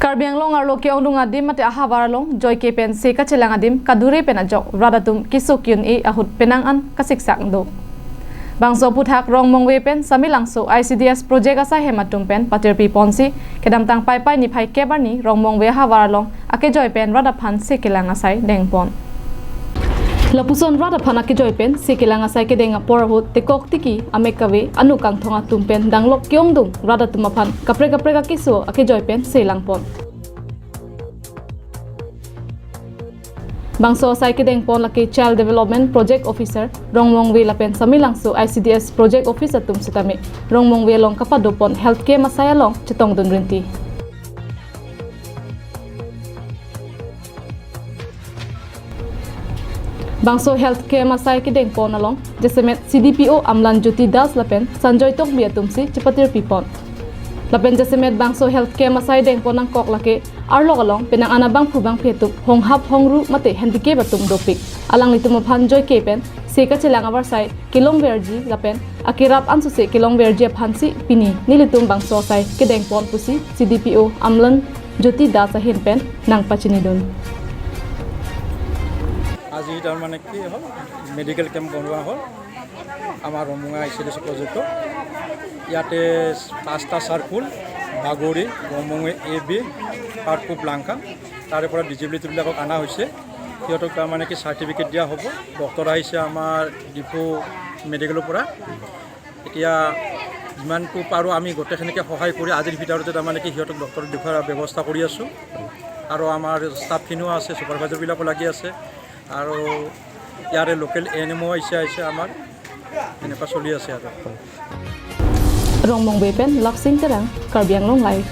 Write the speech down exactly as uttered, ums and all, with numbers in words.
Karbi Anglong arlo ke-ongdung adim mate ahavar along joike pen se kachelang adim kadure pen ajok rat atum keso ki-un-e ahut penang an kasiksak do. Bangso aphuthak Rongmongve pen Samelangso I C D S project asai hem atum pen patirpi ponsi kedamtang Paipai niphai kep arni Rongmongve ahavar along akejoi pen rat aphan se kelang asai dengpon. Lapuson rat aphan akejoi pen se kelang asai kedeng apor ahut tekok tiki, amek kave, anu kangthong atum pen danglok ke-ongdung rat atum aphan kaprek kaprek akeso akejoi pen se langpon. Bangso asai kedengpon lake Child Development Project Officer Rongmongve lapen Samelangso I C D S Project Office atum sitame Rongmongve along kapadopon health camp asai along chetongdun rinti. Bangso health camp asai kedengpon along jasemet C D P O Amlan Jyoti Das lapen Sanjoy Tokbi atumsi chepatirpipon. Lapen jasemet bangso health camp asai dengpon nangkok lake arlok along penang an abangphu bangphi atum honghap hongru mate handicap atum dopik. Alanglitum aphan joike pen se kachelang avarsai kelongverji lapen akerap ansose kelongverji aphansi pini nelitum bangso asai kedengpon pusi C D P O Amlan Jyoti Das ahin pen nangpachinidun. আজি তাৰমানে কি হ'ল, medical camp বনোৱা হ'ল আমাৰ ৰমঙা I C D S প্ৰজেক্টত। ইয়াতে পাঁচটা চাৰ্কুল, বাগৰি, ৰমঙে এ বি, পাৰ্কপুৰ, লাংকাং, তাৰে পৰা ডিজেবিলিটিবিলাকক অনা হৈছে। সিহঁতক তাৰমানে কি চাৰ্টিফিকেট দিয়া হ'ব। ডক্টৰ আহিছে আমাৰ ডিফু মেডিকেলৰ পৰা। এতিয়া যিমানটো পাৰোঁ আমি গোটেইখিনিকে সহায় কৰি আজিৰ ভিতৰতে তাৰমানে কি সিহঁতক ডক্টৰ দেখুৱাৰ ব্যৱস্থা কৰি আছোঁ। আৰু আমাৰ ষ্টাফখিনিও আছে, ছুপাৰভাইজাৰবিলাকো লাগি আছে। আৰু ইয়াৰে লোকেল এ এন এমো আহিছে, আহিছে আমাৰ। এনেকুৱা চলি আছে আৰু। Rongmongve pen Laksing Terang, Karbi Anglong Live.